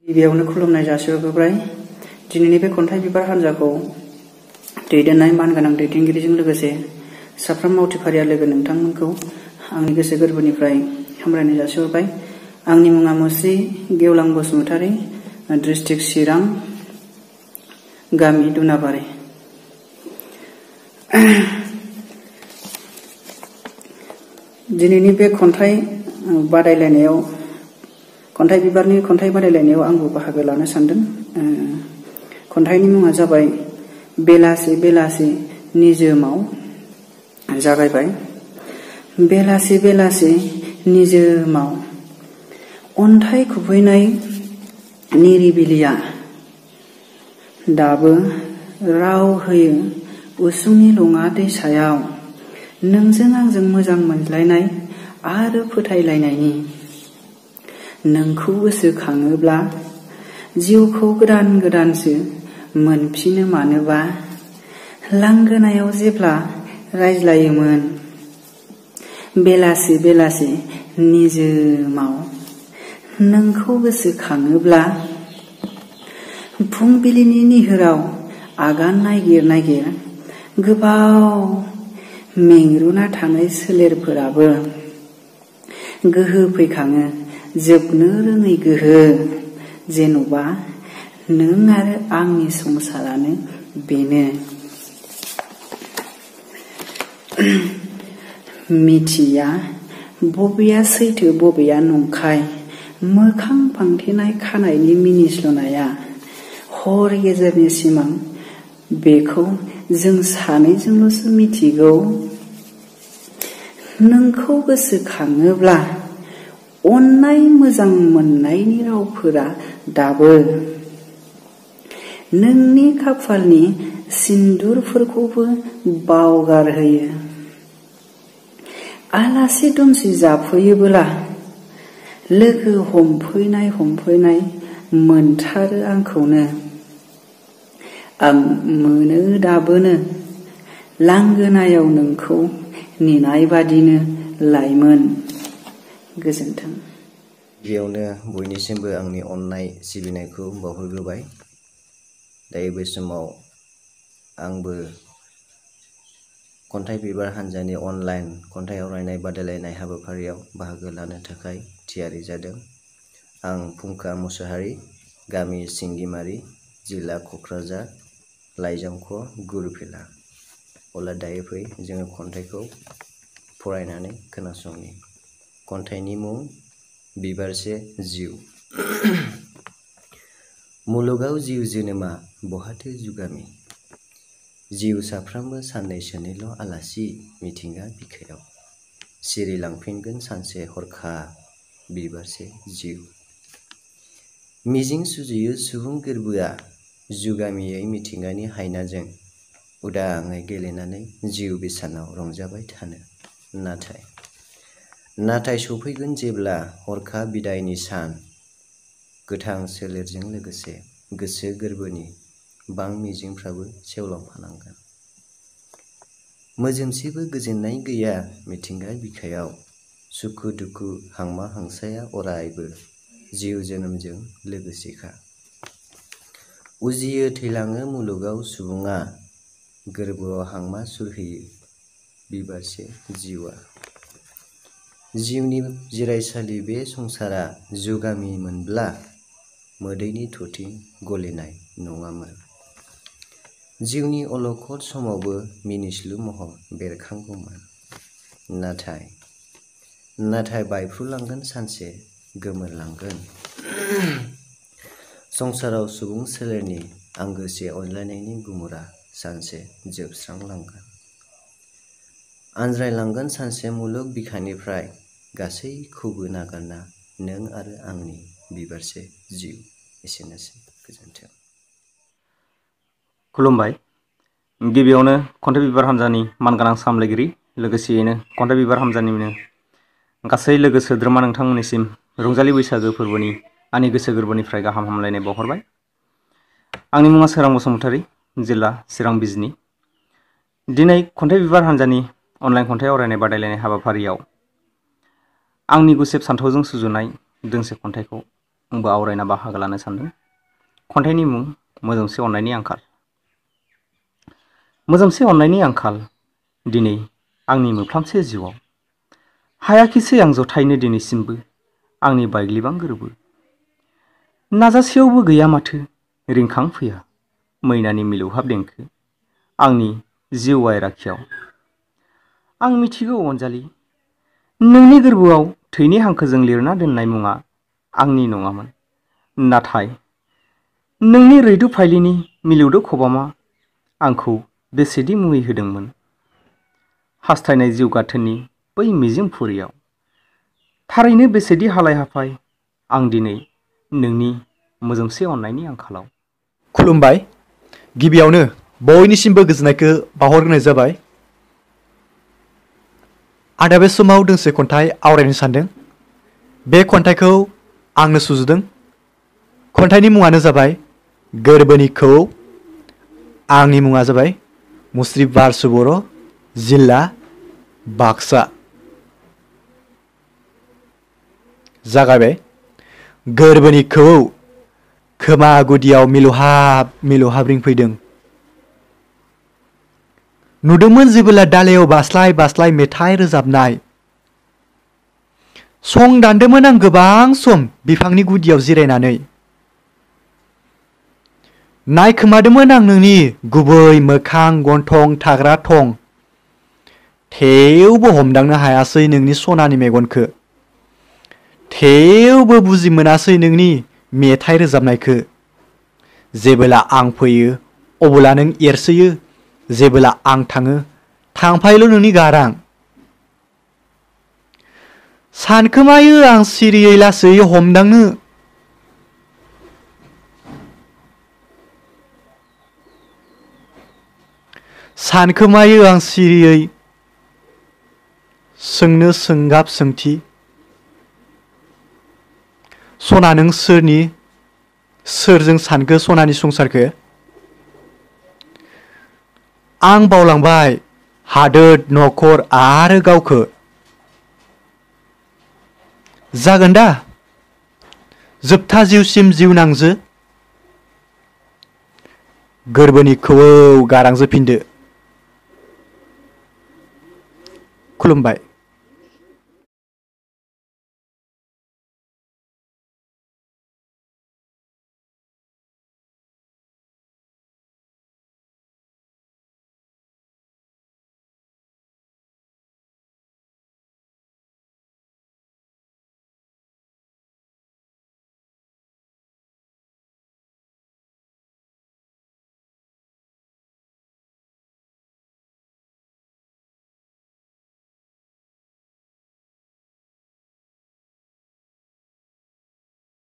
गिबियावनो खुलुमनाय जासिहरग्रोबाय। दिनैनि बे खन्थाइ बिबार हान्जाखौ दैदेननाय मानगोनां दैदेनगिरिजों लोगोसे साफ्रोम मावथिफारिया लोगो नोंथांमोनखौ आंनि गोसो गोरबोनिफ्राय हामलायनाय जासिहरबाय। आंनि मुङा मुस्रि गेवलां बसुमतारी, डिस्ट्रिक्ट चिरां, गामि दुनाबारि। दिनैनि बे खन्थाइ बिबारनि खन्थाइ बादायलायनायाव आंबो बाहागो लानो सानदों। खन्थाइनि मुङा जाबाय बेलासि बेलासि निजोमाव। जागायबाय। बेलासि बेलासि निजोमाव अन्थाइ खुबैनाय निरिबिलिया दाबो राव होयो उसुंनि लङा दैसायाव। नोंजों आंजों मोजां मोनज्लायनाय आरो फोथायलायनायनि नोंखौ गोसोखाङोब्ला जिउखौ गोदान गोदानसो मोनफिनो। मानोबा लांगोनायाव जेब्ला रायज्लायोमोन बेलासि बेलासि निजोमाव नोंखौ गोसोखाङोब्ला फुंबिलिनि निहोराव आगान नागिर नागिर गोबाव मेंरुना थानाय सोलेरफोराबो गोहो फैखाङो, जोबनो रोङै गोहो। जेन'बा नों आरो आंनि संसारानो बेनो। मिथिया बबेया सैथो बबेया नंखाय, मोखां फांथेनाय खानायनि मिनिस्लुनाया हर गेजेरनि सिमां, बेखौ जों सानैजोंल'सो मिथिगौ। नोंखौ गोसोखाङोब्ला अननाय मोजां मोननायनि रावफोरा दाबो नोंनि खाफालनि सिन्दुरफोरखौबो बावगारहोयो। आलासि दुमसि जाफैयोबोला लोगो हमफैनाय हमफैनाय मोनथारो आंखौनो। आं मोनो दाबोनो लांगोनायाव नोंखौ नेनाय बादिनो लाइमोन। गोजोन्थों। गिबियावनो बयनिसिमबो आंनि अननाय सिबिनायखौ बावहरग्रोबाय। दायो बे समाव आंबो खन्थाइ बिबार हान्जानि अनलाइन खन्थाइ आवरायनाय बादायलायनाय हाबाफारियाव बाहागो लानो थाखाय थियारि जादों। आं फुंखा मुसाहारि, गामि सिंगिमारि, जिल्ला क'क्राझार, लाइजामख' गुरुफिला। अब्ला दायो फै जोङो खन्थाइखौ फरायनानै खोनासंनि। खन्थाइनि मुं बिबारसे जिउ। मुलुगाव जिउ जोनोमा बहाथो जुगामि, जिउ साफ्रामबो साननैसोनिल' आलासि मिथिंगा बिखायाव, सिरिलांफिनगोन सानसे हरखाब बिबारसे जिउ। मिजिं सुजुयो सुबुं गोरबोआ जुगामियै मिथिंगानि हायनाजों उदाङै गेलेनानै जिउ बिसानाव रंजाबाय थानो। नाथाय सफैगोन जेब्ला हरखाब बिदायनि सान, गोथां सोलेरजों लोगोसे गोसो गोरबोनि बां मिजिंफ्राबो सेवलांफानांगोन। मोजोमसेबो गोजोननाय गैया मिथिंगा बिखायाव, सुखु दुखु हांमा हांसाया अरायबो जिउ जोनोमजों लोगोसेखा। उजियो थैलाङो मुलुगाव सुबुङा, गोरबोआव हांमा सुरहैयो बिबारसे जिउआ। जिउनि जिरायसालि बे संसारा जुगामि मोनब्ला मोदैनि थरथिं गलिनाय नङामोन। जिउनि अलखद समावबो मिनिस्लु महर बेरखांगौमोन। नाथाय बायफ्रुलांगोन सानसे गोमोरलांगोन। संसाराव सुबुं सोलेरनि आंगोसे अनज्लायनायनि गुमुरा सानसे जोबस्रांलांगोन। आनज्रायलांगोन सानसे मुलुग बिखानिफ्राय गासैखौबो नागारना नों आरो आंनि बिबारसे जिउ। एसेनोसै। गोजोन्थों। खुलुमबाय। गिबियावनो खन्थाइ बिबार हान्जानि मानगोनां सामलायगिरि लोगोसेयैनो खन्थाइ बिबार हान्जानिनो गासै लोगो सोद्रोमा नोंथांमोननिसिम रंजालि बैसागो फोरबोनि आंनि गोसो गोरबोनिफ्राय गाहाम हामलायनाय बावहरबाय। आंनि मुङा सोरां बसुमतारी, जिल्ला चिरां बिजनी। दिनै खन्थाइ बिबार हान्जानि अनलाइन खन्थाइ आवरायनाय बादायलायनाय हाबाफारियाव आंनि गुसेब सान्थौजों सुजुनाय दोंसे खन्थाइखौ आंबो आवरायना बाहागो लानो सानदों। खन्थाइनि मुं मोजोमसे अननायनि आंखाल। मोजोमसे अननायनि आंखाल दिनै आंनि मोफ्लामसे जिउआव। हायाखिसै आं जथायनो दिनैसिमबो आंनि बायग्लिबां गोरबो। नाजासेयावबो गैया माथो रिंखांफैया मैनानि मिलौहाब देंखो आंनि जिउ बायराखियाव। आं मिथिगौ अनजालि, नोंनि गोरबोआव थैनि हांखोजों लिरना दोननाय मुङा आंनि नङामोन, नाथाय नोंनि रैदुब फाइलिनि मिलौदो खबामा आंखौ बेसेदि मुहि होदोंमोन। हास्थायनाय जिउ गाथोननि बै मिजिंफुरियाव थारैनो बेसेदि हालाय हाफाय आं दिनै नोंनि मोजोमसे अननायनि आंखालाव। खुलुमबाय। गिबियावनो बयनिसिमबो गोजोननायखौ बावहरग्रोनाय जाबाय। आदा बे समाव दोंसे खन्थाइ आवरायनो सानदों। बे खन्थाइखौ आंनो सुजुदों। खन्थाइनि मुङानो जाबाय गोरबोनि खौवौ। आंनि मुङा जाबाय मुस्रि बारसु बर', जिल्ला बाक्सा। जागायबाय। गोरबोनि खौवौ खोमा गुदियाव मिलौहाब मिलौहाब रिंफैदों। नुदोंमोन जेबोला दालायाव बास्लाय बास्लाय मेथाइ रोजाबनाय। सं दानदोंमोन आं गोबां सम बिफांनि गुदियाव जिरायनानै। नायखोमादोंमोन आं नोंनि गुबै मोखां गन्थं थाग्रा थं। थेवबो हमदांनो हायासै नोंनि सनानि मेगनखो। थेवबो बुजि मोनासै नोंनि मेथाइ रोजाबनायखो। जेबोला आं फैयो अबोला नों एरसोयो, जेबोला आं थाङो थांफायोल' नोंनि गारां। सानखोमायो आं सिरियै लासै हमदांनो। सानखोमायो आं सिरियै सोंनो सोंगाब सोंथि। सना नों सोरजों सानखो सनानि संसारखो? आं बावलांबाय हादोर नखर आरो गावखो। जागोन दा जोबथा जिउसिम जिउ नांजो। गोरबोनि खौवौ गारांजो फिनदो। खुलुमबाय।